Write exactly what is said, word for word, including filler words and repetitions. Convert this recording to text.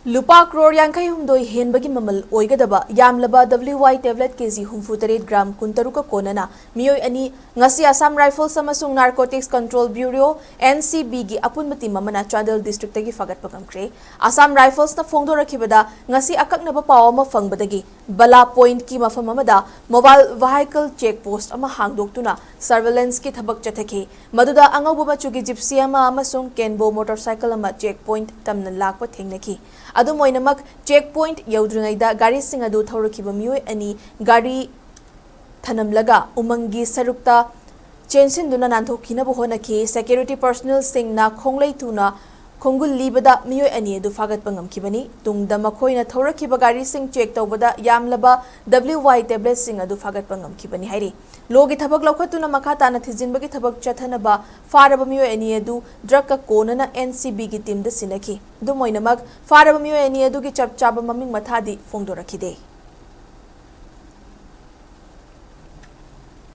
ꯂꯨꯄꯥ ꯀ꯭ꯔꯣꯔ ꯌꯥꯡꯈꯩ ꯍꯨꯝꯗꯣꯏ ꯍꯦꯟꯕꯒꯤ ꯃꯃꯜ ꯑꯣꯏꯒꯗꯕ ꯌꯥꯝꯂꯕ W Y tablet K G ꯍꯨꯝꯐꯨ ꯇꯔꯦꯠ gram ꯀꯨꯟ ꯇꯔꯨꯛꯀ ꯀꯣꯟꯅꯅ ꯃꯤꯑꯣꯏ ꯑꯅꯤ ꯉꯁꯤ Assam Rifles ꯑꯃꯁꯨꯡ Narcotics Control Bureau, N C B ꯒꯤ ꯑꯄꯨꯟꯕ team ꯑꯃꯅ ꯆꯥꯟꯗꯦꯜ district ꯇꯒꯤ ꯐꯥꯒꯠꯄ ꯉꯝꯈ꯭ꯔꯦ꯫ Assam Rifles ꯅ ꯐꯣꯡꯗꯣꯔꯛꯈꯤꯕꯗ ꯉꯁꯤ ꯑꯀꯛꯅꯕ ꯄꯥꯎ ꯑꯃ ꯐꯪꯕꯗꯒꯤ ꯕꯂꯥ point ꯀꯤ ꯃꯐꯝ ꯑꯃꯗ mobile vehicle check post ꯑꯃ ꯍꯥꯡꯗꯣꯛꯇꯨꯅ surveillance ꯀꯤ ꯊꯕꯛ ꯆꯠꯊꯈꯤ꯫ ꯃꯗꯨꯗ ꯑꯉꯧꯕ ꯃꯆꯨꯒꯤ Gypsy ꯑꯃ ꯑꯃꯁꯨꯡ Kenbo motorcycle ꯑꯃ check point ꯇꯝꯅ ꯂꯥꯛꯄ ꯊꯦꯡꯅꯈꯤ꯫ ꯑꯗꯨꯝ ꯑꯣꯏꯅꯃꯛ, check point ꯌꯧꯗ꯭ꯔꯤꯉꯩꯗ ꯒꯥꯔꯤꯁꯤꯡ ꯑꯗꯨ ꯊꯧꯔꯛꯈꯤꯕ ꯃꯤꯑꯣꯏ ꯑꯅꯤ ꯒꯥꯔꯤ ꯊꯅꯝꯂꯒ ꯎꯃꯪꯒꯤ ꯁꯔꯨꯛꯇ ꯆꯦꯟꯁꯤꯟꯗꯨꯅ ꯅꯥꯟꯊꯣꯛꯈꯤꯅꯕ ꯍꯣꯠꯅꯈꯤ꯫ Security personnel ꯁꯤꯡꯅ ꯈꯣꯡꯂꯩ ꯊꯨꯅ ꯈꯣꯡꯒꯨꯜ ꯂꯤꯕꯗ ꯃꯤꯑꯣꯏ ꯑꯅꯤ ꯑꯗꯨ ꯐꯥꯒꯠꯄ ꯉꯝꯈꯤꯕꯅꯤ꯫ ꯇꯨꯡꯗ ꯃꯈꯣꯏꯅ ꯊꯧꯔꯛꯈꯤꯕ ꯒꯥꯔꯤꯁꯤꯡ check ꯇꯧꯕꯗ ꯌꯥꯝꯂꯕ W Y tablet ꯁꯤꯡ ꯑꯗꯨ ꯐꯥꯒꯠꯄ ꯉꯝꯈꯤꯕꯅꯤ ꯍꯥꯏꯔꯤ꯫ Law ꯒꯤ ꯊꯕꯛ ꯂꯧꯈꯠꯇꯨꯅ ꯃꯈꯥ ꯇꯥꯅ ꯊꯤꯖꯤꯟꯕꯒꯤ ꯊꯕꯛ ꯆꯠꯊꯅꯕ ꯐꯥꯔꯕ ꯃꯤꯑꯣꯏ ꯑꯅꯤ ꯑꯗꯨ drug ꯀ ꯀꯣꯟꯅꯅ N C B ꯒꯤ team ꯗ ꯁꯤꯟꯅꯈꯤ꯫ ꯑꯗꯨꯝ ꯑꯣꯏꯅꯃꯛ, ꯐꯥꯔꯕ ꯃꯤꯑꯣꯏ ꯑꯅꯤ ꯑꯗꯨꯒꯤ ꯆꯞ ꯆꯥꯕ ꯃꯃꯤꯡ ꯃꯊꯥꯗꯤ ꯐꯣꯡꯗꯣꯔꯛꯈꯤꯗꯦ꯫